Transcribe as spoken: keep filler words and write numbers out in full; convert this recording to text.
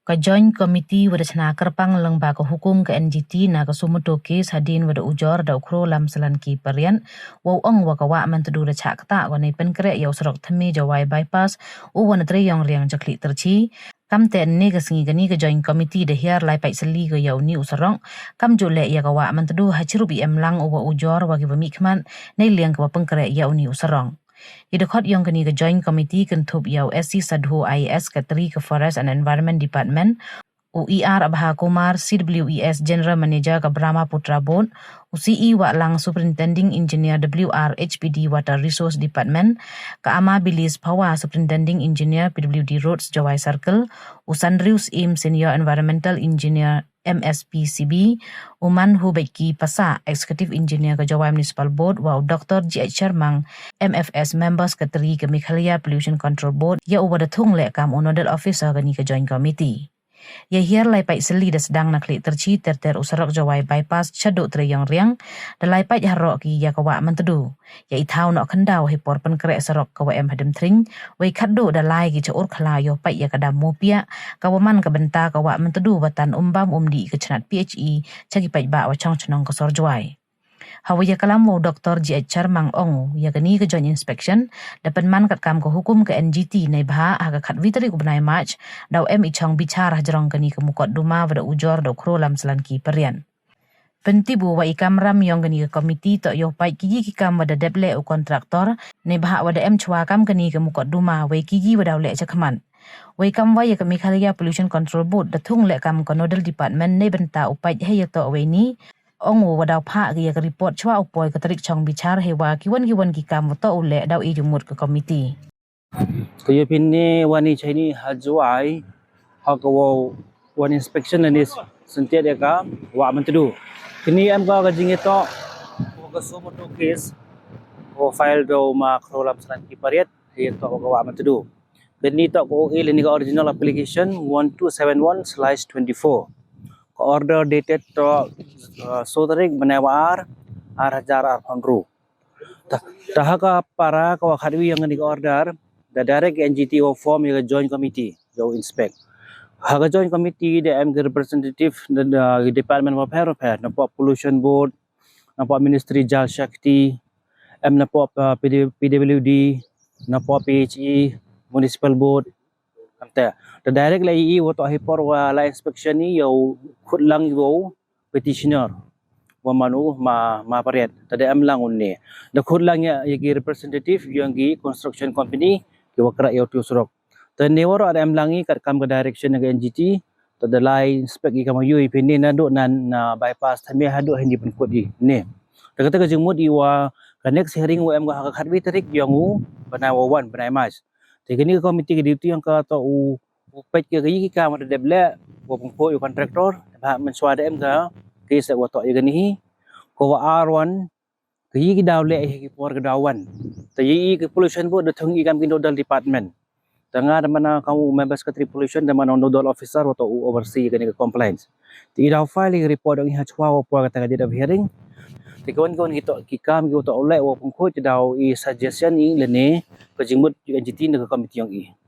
Ka Joint Committee wa da chna kyrpang lang ba ka hukum ka N G T na ka suo motu case hadien wa da ujor da u Khrolam Salanki Pariat, wa u ong wa ka Wah Myntdu da chah ktah wa nei pynkhreh ya u surok thymme Jowai Bypass, u wa na Treiong Riang Jakhli Tyrchi. Kamte ne ka sngi kani ka Joint Committee da hiar lai pait sylli ka ya uni u surok, kamjooh leh ya ka Wah Myntdu ha chirup i em lang u wa ujor wa ki wa mih khmat, nei liang ka wa pynkhreh ya uni u surok. I dkhot yong kani ka Joint Committee kynthup ya u S C Sadhu I A S, Secretary ka Forest and Environment Department, u E R Abha Kumar, C W E S General Manager ka Brahmaputra Board, u C E Wahlang, Superintending Engineer W R H P D Water Resource Department, ka Ama Bilis Phawa, Superintending Engineer P W D Roads Jowai Circle, u Sanrius Im, Senior Environmental Engineer M S P C B, u Manhu Baiki Pasa, Executive Engineer ka Jowai Municipal Board, wa u Doctor G H Sharmang, M F S Member Secretary ka Meghalaya Pollution Control Board, ya u wa da thung leh kam u Nodal Officer kani ka Joint Committee. Ya hiar lai pait sylli da sdang na Khlieh Tyrchi ter ter u surok Jowai Bypass chaduh Treiong Riang, da lai pait haroh ki ya ka Wah Myntdu. Ya i thaw noh khyndaw hei por pynkhreh surok ka wa em ha Dymthring, wei khatduh da lai ki cha Urkhla yow pait ya ka dam Mupiah, ka wa man ka bynta ka Wah Myntdu wa tan um bam um dih ka chnat P H E cha ki paidbah wa chong chnong ka sor Jowai. Ha wa ya kalam wa u Doctor G H Sharmang ong u, ya kani ka Joint Inspection da pynman katkam ka hukum ka N G T, neibhah ha ka khatwi tarik u bnai March daw em i chong bichar hajrong kani ka mukotduma wa da ujor da u Khrolam Salanki Pariat. Pyntip u wa i kamram yong kani ka committee toh yow pait ki yi ki kam wa da dep leh u contractor, neibhah wa da em chwa kam kani ka mukotduma, wei ki yi wa daw leh chakhmat. Wei kam wa ya ka Meghalaya Pollution Control Board da thung leh kam ka Nodal Department nei bynta u pait hei ya toh wei ni, ong u wa daw phah ki ya ka report chwa u poi ka tarik chong bichar hei wa ki wan ki wan ki kam wa toh u leh daw i jumut ka committee. Ka ya pynne wa ni chai ni ha Jowai, ha ka wa wan inspection ni syntiat ya ka Wah Myntdu. Kini em ka ka jingitoh ka suo motu case wa file da u ma Khrolam Salanki Pariat, ya toh ka Wah Myntdu. Kini toh ka O A lane ka original application one two seven one slash twenty-four. Ka order dated toh, uh, so tarik bnai wa ar, ar hajar arphaw ynru. Ta, ta ha ka para ka wa khatwi yong kani ka order, da direct N G T wa form ya ka joint committee yow inspect. Ha ka joint committee da em ki representative da, da ki department wa pher wa pher, na poh Pollution Board, na poh Ministry Jal Shakti, em na poh, uh, P D, P W D, na poh P H E, Municipal Board. Kamte da direct leh i wa toh hei por wa la inspection ni yow khut lang yow petitioner wa man u ma, ma Pariat. Ta da em lang u ne, da khut lang ya, ya ki representative yong ki construction company ki wa kreh yow tu surok. Ta ne waroh da em lang i katkam ka direction ya ka N G T. Ta da lai inspect i kam yow i pynne naduh nan na bypass thymme haduh hynne pynkut i ne. Ta kata ka jingmut i wa ka next hearing wa em ka ha ka khatwi tarik yong u bnai wa wan, bnai March. Te kani ka committee ka duty yong ka toh u, u peit ka ka yi ki kam wa da dep leh, wa pynkut u contractor, ba mynchwa da em ka case wa toh ya kani hi, ka wa ar wan, ka yi ki daw leh, ya ki por ka daw wan. Te ya i ka Pollution Board da thung i kam ki nodal department. Te nga da man kam u member secretary Pollution, da man u nodal officer wa toh u oversee kani ka complaints. Te i daw file i report yong i hachwa wa poi kata ka date of hearing. Te ka wan ka wan ki toh ki kam ki wa toh u leh wa pynkut, daw i suggestion i lane ka jingmut N G T na ka committee yong i.